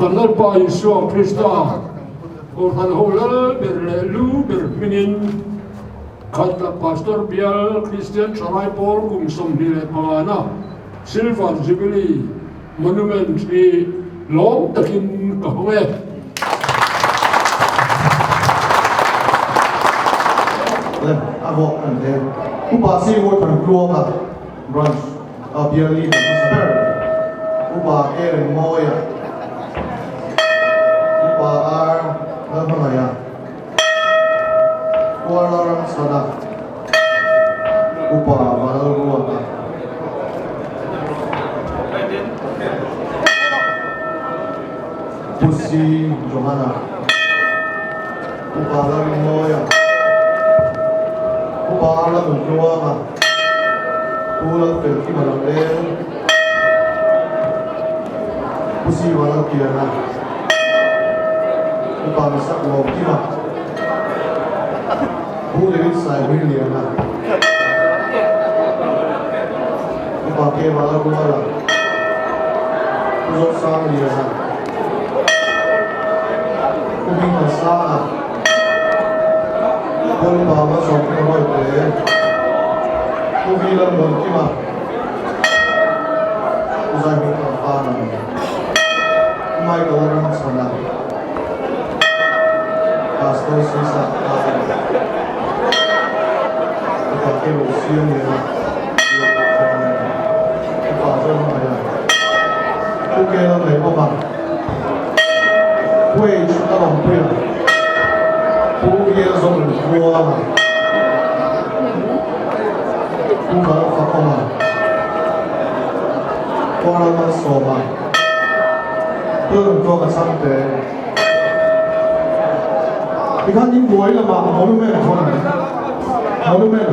Kan Lalpa Isua Krista, Kohhran ho lal ber leh lu ber hmingin Khatla Pastor Bial Kristian Thalai Pawl kum 25 na Silver Jubilee Monument hi lawm takin ka hawng e. Le a vawk an te. Upa Singawt Thantluanga Branch a bial leader hmasa ber Upa K Rengmawia, Upa R Lalhmangaia, Kuala Ramchhana, Upa Vanlalruata. Pu C Johana, Upa Lalrinmawia, Upa R Lalnuntluanga, Pu Lalfelkima Laleng, Pu Siva Lalpiana, Upa Misak Lawmkima, Pu David Saihmingliana, Upa K Valaruala, Pu Zosangliana, Pu Hmingthansanga, Pu Upa Malsawmkima Rawite, Pu V Lalmuankima, Pu Zaihmingthangpana, Pu Michael Ramchhana, Pastor Sisa Kaia, Upa K Rosiamliana, Upa Zohmangaia, Pu K Lalneihawma, Pu H Lalawmpuia, Pu V L Zonuntluanga, Pu Valfakawma, Pu Lalmalsawma, Pu Lalnuntluanga Chhangte. Tikhan in buai lamah monument hawn monument.